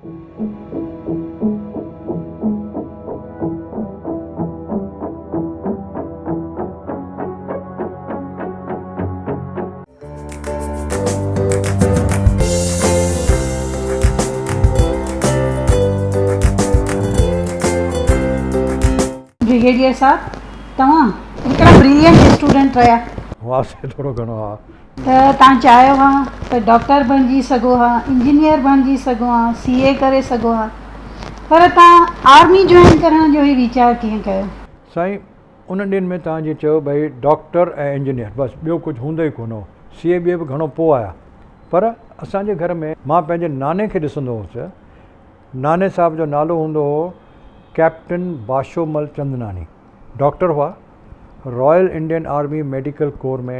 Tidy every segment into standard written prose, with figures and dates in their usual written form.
Brigadier صاحب توهان هڪڙا برلينٽ اسٽوڊنٽ رهيا. هئاسين ٿورو گهڻو ها. ته توهان چاهيو ها ته ڊاڪٽر بڻجي سگهو ها، انجنيئر بڻجي سگهو ها، سي اي ڪري سگهو ها پر توهان آرمي جوائن ڪرڻ جو هي ويچار ڪيئن ڪيو؟ سائين انهن ڏينهن ۾ توهان جيئن چيو ڀئي ڊاڪٽر ۽ انجنيئر بس ٻيو ڪجهه هوندو ئي ڪونه هو. سي اي بي اي به گهڻو پوء آيا پر اسان جي گهر ۾ مان پنهنجي ناني کي ڏسندو هوس. ناني صاحب جو نالو هوندو هو ڪئپٽن باشومل چندناڻي. ڊاڪٽر هئا. Royal Indian army medical corps ۾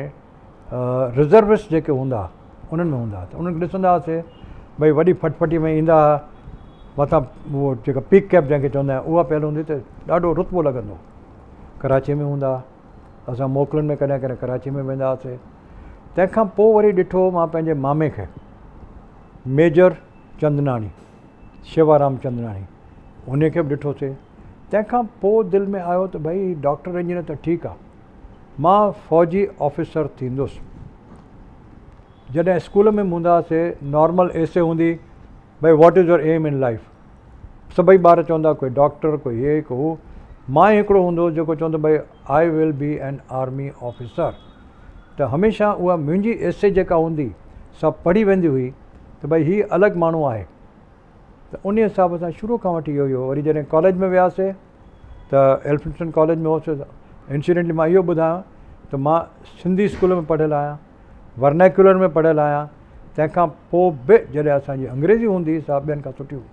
reservist جيڪي هوندا ها انهن ۾ هوندا ها ته انهن کي ڏسندا هئاسي ڀئي وڏي ڦٽڦٽي ۾ ايندا ها مٿان اهو جيڪا پيڪ ڪيپ جنهن کي چوندا آهن اها پيل هوندي ته ڏاڍو رتبو لڳندو هو. ڪراچي ۾ هوندا ها اسان موڪلن ۾ ڪڏهن ڪڏهن ڪراچي ۾ ويندا هئاسي. تنهن کان پوء وري ڏٺو مان پنهنجي مامي کي ميجر چندناڻي شيوارام چندناڻي ان کي به ڏٺوسي. تنهن کان پوء دل ۾ آيو ته ڀئي ڊاڪٽر انجنيئر ته ٺيڪ آ مان فوجي آفيسر ٿيندس. جڏهن اسڪول ۾ هوندا هئاسي نارمل ايسي هوندي ڀئي what is your aim in life سڀئي ٻار چوندا ڪوئي ڊاڪٽر ڪوئي هي ڪو هو مان ئي هڪڙو هوندو هوس جيڪو چوندو ڀئي I will be an army officer ته هميشه اها منهنجي ايسي جيڪا هوندي سا پڙهي ويندي هئي ته ڀئي هي الڳ ماڻهو آهي ته انهي حساب سان شروع کان وٺي اهو ئي هو وري جڏهن ڪاليج ۾ وياسي ته ايلفنسٽن ڪاليج ۾ هوس انسيڊنٽلي مان اهو ٻڌايان ته مان سنڌي اسڪول ۾ پڙهيل آهيان ورنيڪيولر ۾ پڙهيل آهيان تنهن کان پوء به جڏهن اسانجي انگريزي هوندي سا ٻين کان سٺي هوندي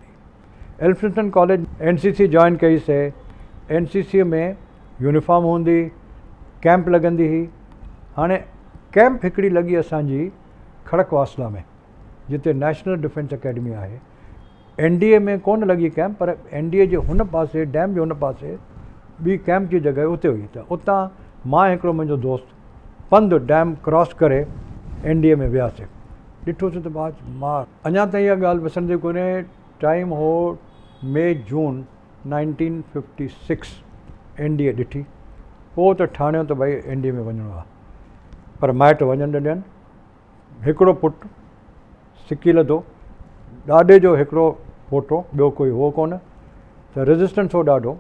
Elphinstone college N C C join ڪئي سي اين سي سي ۾ يونيفارم هوندي ڪيمپ لڳندي هئي هاڻي ڪيمپ هڪڙي لڳي اسانجي کڙڪ واسلا ۾ جتي نيشنل ڊفينس اڪيڊمي آهي اين ڊي اي ۾ ڪونه لڳي ڪيمپ پر اين ڊي اي جي هن پاسي ڊيم جي هن پاسي ٻي ڪيمپ جي جڳهه اتي هئي ته اتان مان هڪڙو منهنجو دوست پنڌ ڊيم ڪراس ڪري اين ڊي اي ۾ وياسي ڏٺوسي ته باج مار اڃا تائين اها ڳالهه وسرندي ڪونهي ٽائيم هو May June nineteen fifty six N D A ڏٺي پوء ته ٺاڻيو ته ڀئي اين ڊي اي ۾ وڃڻو آهي پر مائٽ وڃڻ نه ڏين هڪڙو پٽ سڪي لڌو، ڏاڏي جو هڪڙو پوٽو، ٻيو ڪوئي هو ڪونه ته ريزسٽنس هو ڏاڍو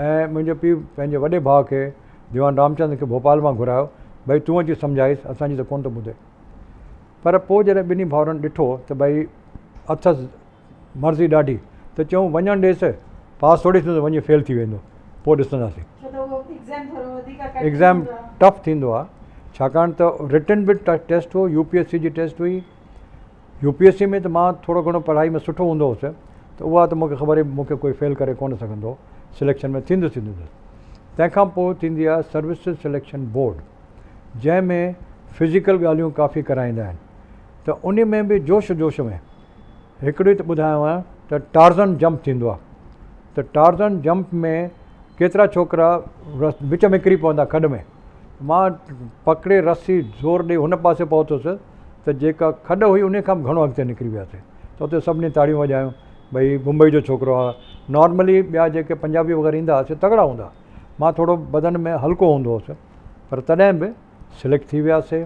۽ منهنجي پيء پنهنجي وڏي ڀاء کي ديوان رامچند کي ڀوپال مان گهرايو ڀئي تون اچي سمجهائيس اسان جي ته ڪونه ٿو ٻڌي پر پوء جڏهن ٻنهي ڀائرن ڏٺو ته ڀئي اٿس مرضي ڏاڍي ته چيائون وڃڻ ڏيس پاس ٿوري ٿيندو وڃي فيل ٿي ويندو پوء ڏسنداسين. ايگزام ٽف ٿيندو آهي ڇاڪاڻ ته رٽن به ٽيسٽ هو يو پي ايس سي جي ٽيسٽ هئي يو پي ايس سي ۾ ته مان ٿورو گهڻو پڙهائي ۾ سٺو هوندو هوس ته اها ته مونکي خبر هئي مونکي ڪوئي فيل ڪري ڪونه سگهندو سليڪشن ۾ ٿيندس ئي ٿيندس تنهن کان پوء ٿيندي آهي سروسز سليڪشن بورڊ جنهن ۾ فزيڪل ڳالهيون ڪافي ڪرائيندا آهن ته ان ۾ به جوش جوش ۾ هڪڙي ته ٻڌايانو ته ٽارزن جمپ ٿيندو آهي ته ٽارزن جمپ ۾ ڪيترا ڇوڪرا وچ ۾ ڪري پوندا کڏ ۾ مان پڪڙي رسي زور ڏئي هن پاسي پهتس ته جيڪا کڏ هئي ان کان به گهڻو اڳتي نڪري وياسي ته اتي سڀني تاڙيون وڄايون ڀئي ممبئي جو ڇوڪرو آهي نارملي ٻيا جيڪي پنجابي وغيره ايندا هئا سي تگڙا هوندا مان ٿورو بدن ۾ هلڪو هوندو هوس پر تڏهن به سليڪٽ ٿي وياسي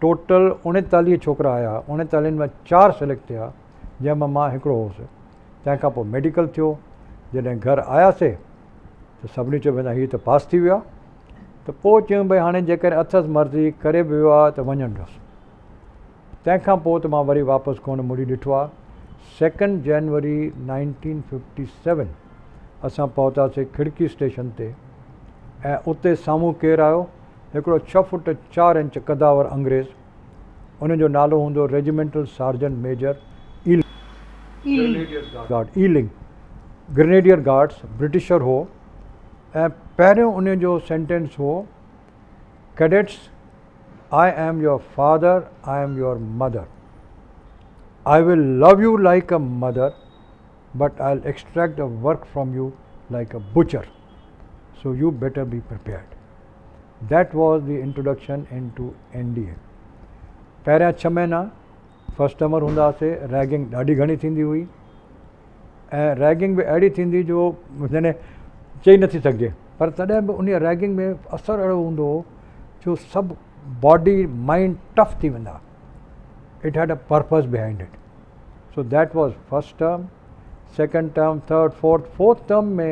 ٽوٽل اوڻيتاليهه ڇوڪرا آيا، اوڻيتاليهن مان چار سليڪٽ ٿيا، جنهن مان مان هڪڙو هوس. تنهن کان پوء ميڊيڪل ٿيو، جڏهن گهر آياسي ته سڀني چيو ڀئي هي ته پاس ٿي ويو آهي ته پوء چيم ڀئي هاڻي جيڪڏهن اٿس مرضي ڪري به ويو آهي ته وڃڻ ڏيوس. تنهن کان پوء ته مان وري واپس ڪونه مڙي ڏٺو آهي. سيڪنڊ جنوري نائنٽين ففٽي سيون اسان پهتاسي کڙڪي اسٽيشن تي ۽ اتي سامهون ڪير آيو هڪڙو ڇهه فوٽ چار انچ قداور انگريز، ان جو نالو هوندو regimental sergeant major Ealing, Ealing, grenadier guards, Britisher هو ۽ پهريون ان جو سينٽينس هو cadets I am your father I am your mother I will love you like a mother but I will extract the work from you like a butcher so you better be prepared. That was the introduction into N D A. پهريان ڇهه مهينا first ٽرمر هوندا هئاسي، rigging ڏاڍي گهڻي ٿيندي هئي. ۽ Rigging به اهڙي ٿيندي جو يعني چئي نٿي سگهجي پر تڏهن به انهي ريگنگ ۾ اثر اهڙو هوندو هو جو سڀ باڊي مائنڊ ٽف ٿي ويندا it had a purpose behind it so that was first term second term third fourth fourth term ۾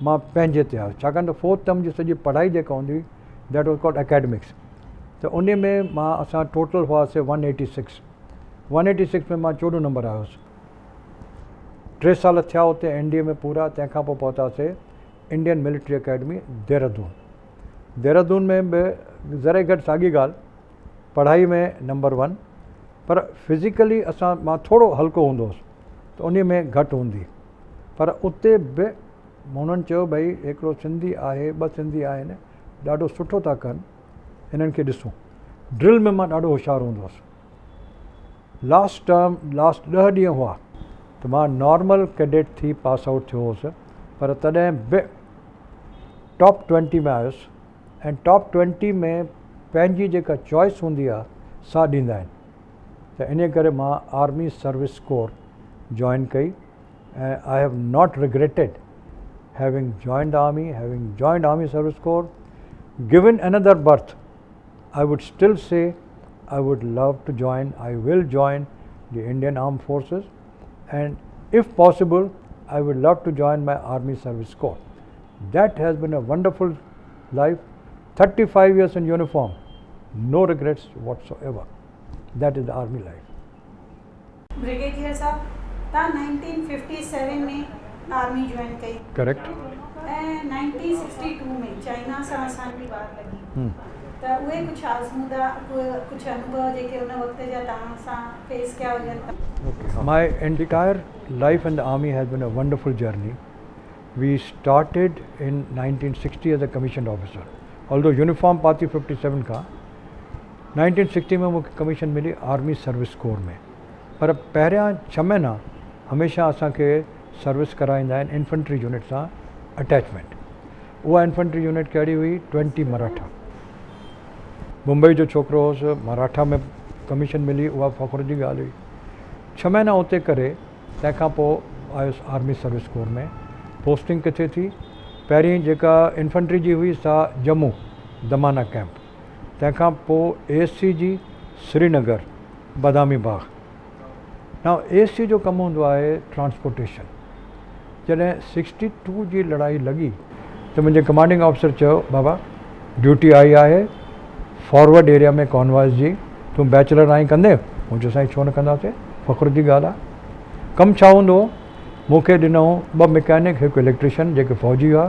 مان پنهنجي تي آيس ڇاڪاڻ ته فورٿ ٽرم جي سڄي پڙهائي جيڪا هوندي هئي that was called academics ته انهي ۾ مان اسان ٽوٽل هئاسي 186 186 ۾ مان 14 نمبر آيس ٽي سال ٿيا اتي اين ڊي اي ۾ پورا تنهن کان پوء پهتاسي Indian military academy Dehradun Dehradun ۾ به ذري گهٽ ساڳي ڳالهه پڙهائي ۾ نمبر ون پر فزيڪلي اسان مان ٿورو هلڪو هوندو هوس ته انهي ۾ گهٽ هوندي پر اتي به هنن چيو ڀئي هڪڙو سنڌي آهي ٻه سنڌي آهن ڏاڍو سٺو ٿا ڪن هنن کي ڏسون ڊرل ۾ مان ڏاڍو هوشيار هوندو هوس لاسٽ ٽرم لاسٽ ڏهه ڏينهن هئا ته مان نارمل ڪيڊٽ ٿي پاس آئوٽ ٿيو هوس پر تڏهن به ٽاپ ٽوئنٽي ۾ آيس ۽ ٽاپ ٽوئنٽي ۾ پنهنجي جيڪا چوائس هوندي آهي سا ڏيندا آهن ته انهي ڪري مان آرمي سروس ڪور جوائن ڪئي ۽ I have not regretted having joined army having joined army service corps given another birth I would still say I would love to join, I will join the Indian Armed Forces and if possible I would love to join my Army Service Corps. That has been a wonderful life, 35 years in uniform, no regrets whatsoever. That is the army life. Brigadier صاحب توهان 1957 ۾ army join ڪئي. Correct. ۽ 1962 ۾ China سان اسان جي وار لڳي ته اهي ڪجهه آزمودا ڪجهه انوڀو جيڪي ان وقت جا توهان سان فيس ڪيا هجن ته. My entire life in the army has been a wonderful journey. We started in 1960 as a commissioned officer. Although uniform پاتي 57 کان 1960 ۾ مون کي ڪميشن ملي آرمي سروس ڪور ۾ پر پهريان ڇهه مهينا هميشه اسان کي سروس ڪرائيندا آهن انفنٽري يونٽ سان اٽيچمينٽ اها انفنٽري يونٽ ڪهڙي هئي ٽوئنٽي مراٺا ممبئي جو ڇوڪرو هوس مراٺا ۾ ڪميشن ملي اها فخر جي ڳالهه هئي ڇهه مهينا اتي ڪري تنهن کان پوء آيس آرمي سروس ڪور ۾ پوسٽنگ ڪٿي ٿي پهرين جيڪا انفنٽري جي هئي سا ڄمون دمانا ڪئمپ تنهن کان پوء اي ايس سي جي سرينگر بادامي باغ نائو اي ايس سي جو ڪم هوندو آهي ٽرانسپورٽيشن جڏهن سڪسٽي ٽو جي لڙائي لڳي ته منهنجي ڪمانڊنگ آفيسر چيو بابا ڊيوٽي آئي آهي فارورڊ ايريا ۾ ڪانوائز جي تون بيچلر آهين ڪندين مون چيو سائين ڇو نه ڪنداسين فخر جي ڳالهه آهي ڪم ڇا هوندو هو مون کي ڏنائون ٻه مڪينڪ هڪ اليڪٽريشن جيڪي فوجي هئا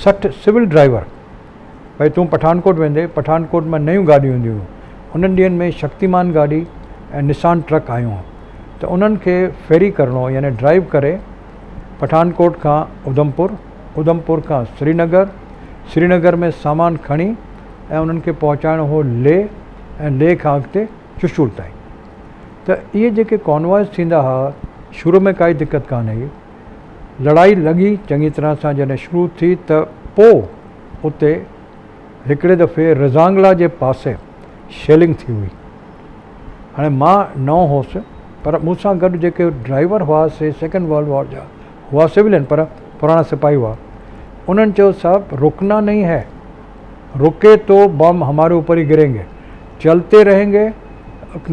60 سول ڊرائيور ڀئي تون پٺانڪوٽ ويندين، پٺانڪوٽ مان نيون گاڏيون اينديون هيون، انهن ڏينهن ۾ شڪتيمان گاڏي ۽ نسان ٽرڪ آيون هيون ته انهن کي فيري ڪرڻو هو يعني ڊرائيو ڪري پٺانڪوٽ کان اڌمپور، اڌمپور کان سرينگر، سرينگر ۾ سامان کڻي ۽ انهن کي پهچائڻو هو ليه ۽ ليه کان اڳتي چشول تائين ته اهي جيڪي ڪانوائز ٿيندا ها شروع ۾ ڪائي دقت ڪانه هئي. لڙائي لڳي چڱي طرح سان جڏهن شروع ٿي ته پوء اتي هڪڙي دفعي رزانگلا جي پاسي شيلنگ ٿي هئي. هاڻي مان نئون هوس پر مون سان گڏ جيڪي ڊرائيور هئا سي سيڪنڊ ورلڊ وار جا هئا سولين پر پراڻا سپاهي هئا. انهن چيو صاحب رڪنا نهين هي رڪي تو بم هماري اوپر هي گرين گي چلتي رهين گي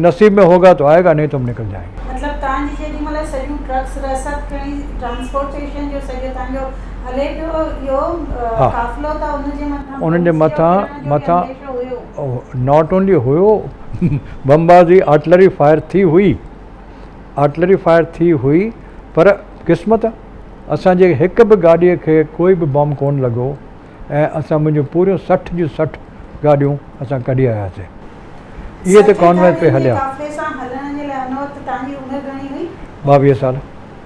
نصيب ۾ هوگا تو آئي گا نهين تو هم نڪل جائين گي. مطلب توهان جي جيڏي مهل سڄيون ٽرڪس رسد کڻي ٽرانسپورٽيشن جو سڄو توهان جو هلي پيو اهو قافلو ته ان جي مٿان انهن جي مٿان مٿان not only هيو بمبازي آرٽلري فائر ٿي هئي آرٽلري فائر ٿي هئي پر قسمت اسان جي هڪ به گاڏي کي ڪوئي به بم ڪونه لڳو ۽ اسان منهنجون پوريون 60 جون 60 گاڏيون اسان ڪڍي آياسين. اهي ته 60 ڪانوائي پئي گاڏين جي هليا. قافلي سان هلڻ جي لاء ان وقت توهان جي عمر گهڻي هئي؟ 22 سال.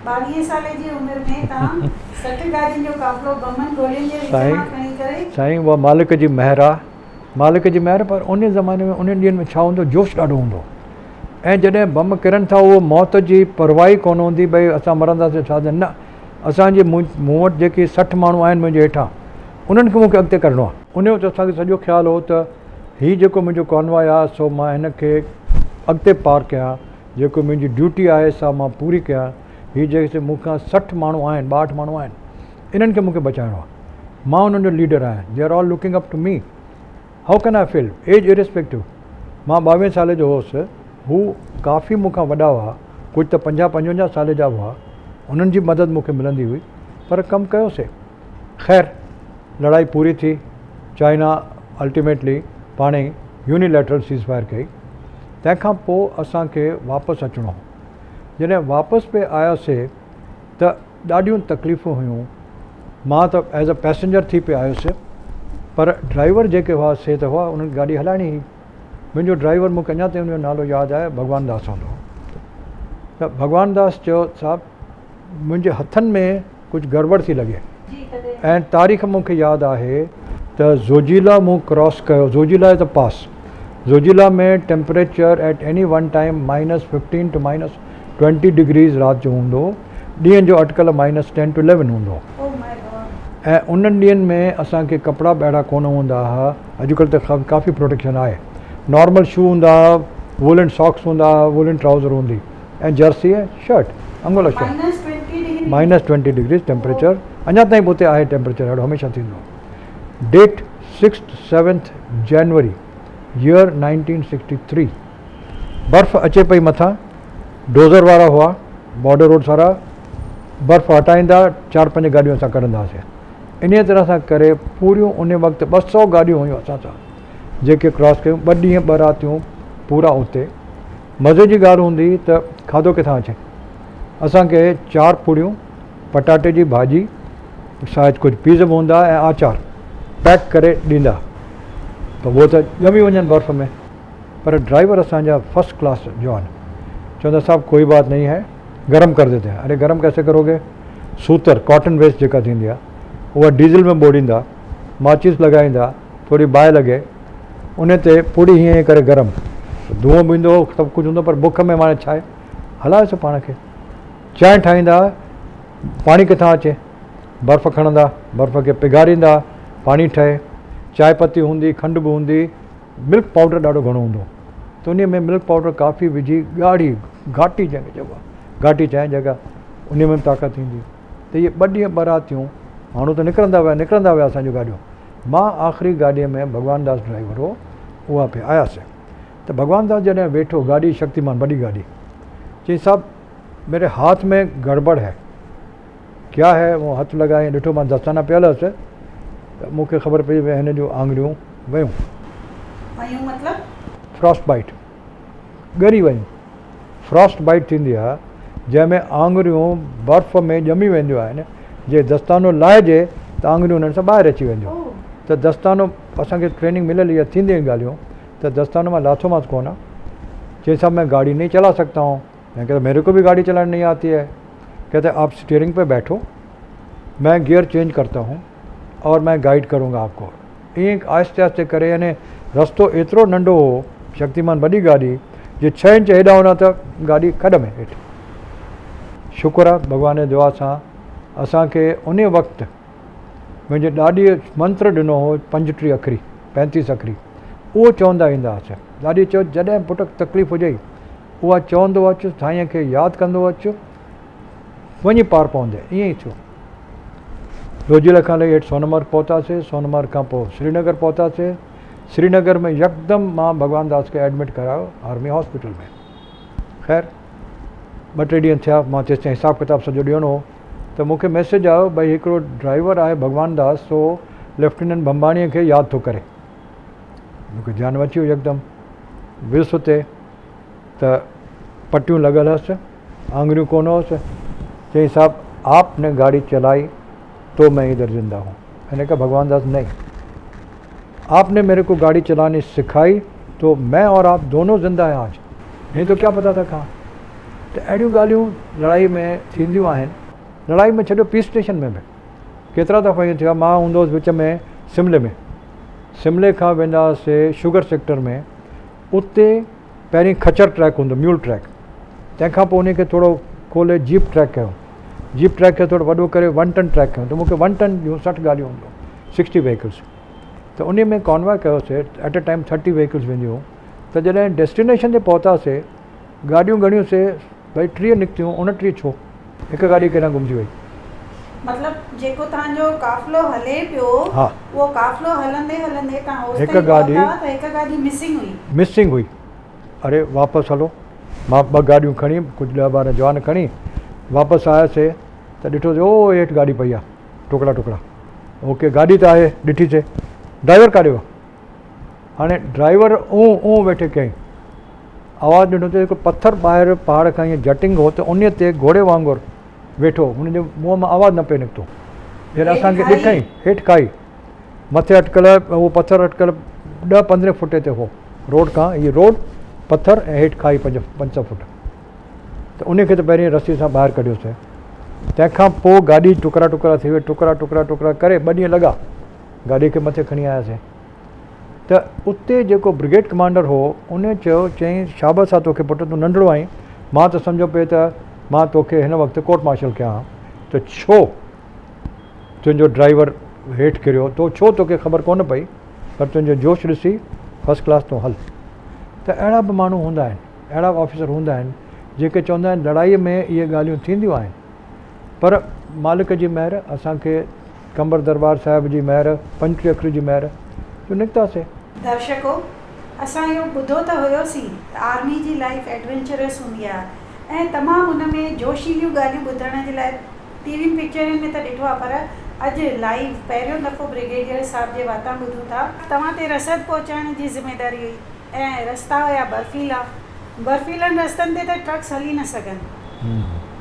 22 سالي جي عمر ۾ توهان 60 گاڏين جو قافلو بمن گولين جي وچ سائين مان کڻي ڪري. سائين اها مالڪ جي مهر آ. مالڪ جي مهر پر انهي زماني ۾ انهن ڏينهن ۾ ڇا هوندو جوش ڏاڍو هوندو هو ۽ جڏهن بم ڪرن ٿا اهو موت جي پرواهه ئي ڪونه هوندي ڀئي اسان مرنداسين ڇا ٿيندو نه اسان جي مون وٽ جيڪي 60 ماڻهو آهن منهنجي هيٺان انهن کي مون کي اڳتي ڪڍڻو آهي. انهي وقت اسان کي سڄو خيال هو ته هي جيڪو منهنجو ڪانواء آهي سو مان هن کي اڳتي پار ڪيان جيڪو منهنجي ڊيوٽي آهي سا مان پوري ڪيان. هي جيڪي مون کان 60 ماڻهو آهن، 62 ماڻهو آهن، انهن کي مون کي بچائڻو آهي. مان انهن جو ليڊر آهيان. They are all looking up to me. How can I fail? Age irrespective. مان 22 سالي جو هوس، هو ڪافي مون کان وڏا هئا، ڪجهه ته 50 55 سالي جا به هئا. انهن جي مدد مون کي ملندي هئي، پر ڪم ڪيوسي. خير لڙائي پوري ٿي، چائنا الٽيميٽلي پاڻ ئي يوني ليٽرل سيز فائر ڪئي. تنهن کان پوء اسان کي واپس اچڻو هو. جڏهن واپس پئي آياسي ته ڏاڍيون تڪليفون هيون. مان ته ايز اي پئسينجر ٿي پئي آيس پر ڊرائيور جيڪي هئا سي ته هئا انهن کي گاڏي هلائڻي هئي. منهنجو ڊرائيور مون کي اڃا تائين ان جو نالو ياد آهي ڀڳوان داس هوندو هو. ته ڀڳوان داس چيو صاحب منهنجي هٿن ۾ ڪجهه گڙٻڙ ٿي لڳي ۽ تاريخ مون کي ياد آهي ته زوجيلا مون ڪراس ڪيو Zojila is a pass Zojila ۾ temperature at any one time minus fifteen to minus twenty degrees رات جو هوندو هو ڏينهن جو اٽڪل مائنس ٽين ٽو اليون هوندو هو ۽ انهن ڏينهن ۾ اسان کي ڪپڙا به اهڙا ڪونه هوندا هئا اڄڪلهه ته ڪافي پروٽيڪشن آهي نارمل شو هوندا هئا وولن ساڪس هوندا هئا وولن ٽرائوزر هوندي ۽ Jersey ۽ shirt Angola shirt minus twenty degrees temperature اڃا تائين به اتي آهي ٽيمپريچر اهڙو هميشه ٿيندو آهي date sixth seventh January year nineteen sixty three برف اچي پئي مٿان ڊوزر وارا هئا بارڊر روڊ سارا برف هٽائيندا چار پنج گاڏيون اسان ڪڍندا هئاسين انهيء طرح سان ڪري پوريون ان وقت ٻه سؤ گاڏيون هيون اسان سان جيڪي ڪراس ڪيون ٻه ڏينهن ٻه راتيون پورا اتي مزي جي ڳالهه هوندي ته کاڌو ڪٿان اچي. اسان کي چار پوڙيون، پٽاٽي جي ڀاڄي، شايد ڪجهه پيز به هوندا ۽ آچار پيڪ ڪري ڏيندا ته اهو ته ڄمي وڃن برف ۾. پر ڊرائيور اسان جا فرسٽ ڪلاس جوان چوندا صاحب ڪوئي بات نهين هي گرم ڪر ديتي هين. اري گرم ڪيسي ڪروگي؟ سوتر، ڪاٽن ويسٽ جيڪا ٿيندي آهي اها ڊيزل ۾ ٻوڙيندا، ماچيس لڳائيندا، ٿوري باهه لڳي ان تي پوڙي هيئن هيئن ڪري گرم دونهون به ايندو هو سڀ ڪجهه هوندو پر بک ۾ ماڻي ڇاهي هلايوسين پاڻ کي چانهه ٺاهيندا پاڻي ڪٿان اچي برف کڻندا برف کي پگهاريندا پاڻي ٺهي چانهه پتي هوندي کنڊ به هوندي ملڪ پائوڊر ڏاڍو گهڻو هوندو ته ان ۾ ملڪ پائوڊر ڪافي وجهي ڳاڙهي گهاٽي جنهن کي چئبو آهي گهاٽي چانهه جيڪا ان ۾ به طاقت ايندي ته اهي ٻه ڏينهن ٻه راتيون ماڻهو ته نڪرندا ويا نڪرندا ويا اسان جون گاڏيون مان آخري گاڏيء ۾ ڀڳوان داس ڊرائيور هو، اها پئي آياسين ته ڀڳوان داس جڏهن ويٺو گاڏي شڪتيمان وڏي گاڏي، چيائين صاحب ميري هاٿ ۾ گڙبڙ هي، ڪيا هي؟ مون هٿ لڳائي ڏٺو مان دستانا پيل هئس ته مون کي خبر پئي ڀئي هن جون آڱريون ويون. ويون مطلب؟ فراسٽ بائيٽ، ڳري ويون. فراسٽ بائيٽ ٿيندي آهي جنهن ۾ آڱريون برف ۾ ڄمي وينديون آهن جي دستانو لاهجي ته آڱريون انهن سان ٻاهر اچي وينديون ته دستانو اسان کي ٽريننگ مليل هئي ٿينديون آهن ڳالهيون ته دستانو مان لاٿومانس ڪونه چيائين صاحب مين گاڙي نهين چلا سگتا هون مين ڪهتا ميري ڪو بي گاڙي چلانا نهين آتي هي ڪهتا آپ اسٽيئرنگ پي بيٺو مين گيئر چينج ڪرتا هون اور مين گائيڊ ڪرون گا آپ ڪو ائين آهستي آهستي ڪري يعني رستو ايترو ننڍو هو شڪتيمان وڏي گاڏي جي ڇهه انچ هيڏانهن هوڏانهن ته گاڏي کڏ ۾ هيٺ. شڪر آ ڀڳوان جي دعا سان اسان کي انهي وقت منهنجي ڏاڏيء منتر ڏنو هو 35 اکري، پينتيس اکري، اهو چوندا ايندا هئاسين. ڏاڏيء چيو جڏهن پٽ تڪليف هجئي اها چوندو اچ، سائينء کي ياد ڪندو اچ، وڃي پار پوندين. ائين ئي ٿيو. روجيلا کان لهي هيٺ سونمرگ پهتاسين. سونمرگ کان پوء سرينگر پهتاسين. سرينگر ۾ يڪدم مان ڀڳوان داس کي ايڊمٽ ڪرايو آرمي هاسپيٽل ۾. خير ٻه ٽي ڏينهن ٿيا مان تيستائين حساب ڪتاب سڄو ڏيڻو هو ته مون کي ميسيج آيو ڀئي هڪڙو ڊرائيور آهي ڀڳوان داس سو ليفٽيننٽ ڀمڀاڻيء کي ياد ٿو ڪري. مون کي ڌيان اچي ويو يڪدم ويس اتي ته پٽيون لڳل هئس. آڱريون ڪونه هئس. چيائين صاحب آپ ني گاڙي چلائي تو مين ادھر زنده هون. مين ني ڪها ڀڳوان داس نهين آپ ني ميري ڪو گاڙي چلاني سکائي تو مين اور آپ دونو زنده هين آج نهين تو ڪيا پتا ٿا ڪهان. ته اهڙيون ڳالهيون لڙائي ۾ ٿينديون آهن. لڙائي ۾ ڇڏيو پيس اسٽيشن ۾ به ڪيترا دفعا ائين ٿيو آهي مان هوندو هوس وچ ۾ سملي ۾ سملي کان ويندا هئاسي شگر سيڪٽر ۾ اتي پهرين خچر ٽريڪ هوندو ميول ٽريڪ تنهن کان پوء ان کي ٿورو کولي جيپ ٽريڪ ڪيو جيپ ٽريڪ کي ٿورو وڏو ڪري ون ٽن ٽريڪ ڪيو ته مونکي ون ٽن جون 60 گاڏيون هونديون 60 وهيڪلس ته ان ۾ ڪانواء ڪيوسي ايٽ اي ٽائيم 30 وهيڪلس وينديون هيون ته جڏهن ڊيسٽينيشن تي پهتاسي گاڏيون ڳڻيون سي ڀئي 30 نڪتيون 29 ڇو؟ هڪ گاڏي ڪيڏانهن گم ٿي وئي. مطلب جيڪو توهان جو قافلو هلي پيو ها. اهو قافلو هلندي هلندي توهان هڪ اوستائين گاڏي پهتا ته هڪ گاڏي مسنگ هئي. مسنگ هئي. اري واپس هلو. مان ٻه گاڏيون کڻي ڪجهه ڏهه ٻارهن جوان کڻي واپس آياسي ته ڏٺوسي او هيٺ گاڏي پئي آ ٽڪڙا ٽڪڙا. اوڪي گاڏي ته آهي ڏٺي سي. ڊرائيور ڪاڏي ويو؟ هاڻي ڊرائيور اون اون ويٺي ڪيائين. آواز ڏنو ته هڪ پٿر ٻاهر پهاڙ کان ائين جٽنگ هو ته انهيء تي گهوڙي وانگر ويٺو هو. هن جي منهن مان آواز نه پئي نڪتو. جڏهن اسان کي ڏٺائين، هيٺ کائي، مٿي اٽڪل اهو پٿر اٽڪل ڏهه پندرهين فوٽي تي هو، روڊ کان، هي روڊ، پٿر ۽ هيٺ کائي 500 فوٽ. ته انهيء کي ته پهرين رسي سان ٻاهر ڪڍيوسين. تنهن کان پوء گاڏي ٽڪرا ٽڪرا ٿي وئي، ٽڪرا ٽڪرا ٽڪرا ڪري ٻه ڏينهن لڳا. گاڏي کي مٿي کڻي آياسين. ته اتي جيڪو برگيڊ ڪمانڊر هو ان چيو، چيائين شابس آ توکي پٽ تون ننڍڙو آهين، مان ته سمجهيو پئي ته مان توکي هن وقت ڪورٽ مارشل ڪيان ها ته ڇو تنهنجو ڊرائيور هيٺ ڪريو، تو ڇو توکي خبر ڪونه پئي پر تنهنجو جوش ڏسي فرسٽ ڪلاس تون هل. ته اهڙا به ماڻهو هوندا آهن، اهڙا به آفيسر هوندا آهن جيڪي چوندا آهن لڙائي ۾ اهي ڳالهيون ٿينديون آهن پر مالڪ جي مهر اسان کي قمبر درٻار صاحب جي مهر، 25 اکري جي مهر جو نڪتاسي. درشڪو! اسان اهو ٻڌو ته هيوسين ته آرمي جي لائيف ايڊوينچرس هوندي آهي ۽ تمام ان ۾ جوشيليون ڳالهيون ٻڌڻ جي لاء ٽي وين پڪچرن ۾ ته ڏٺو آهي پر اڄ لائيو پهريون دفعو برگيڊيئر صاحب جي واتان ٻڌون ٿا. توهان تي رسد پهچائڻ جي ذميداري هئي ۽ رستا هيا برفيلا، برفيلن رستن تي ته ٽرڪس هلي نه سگهن.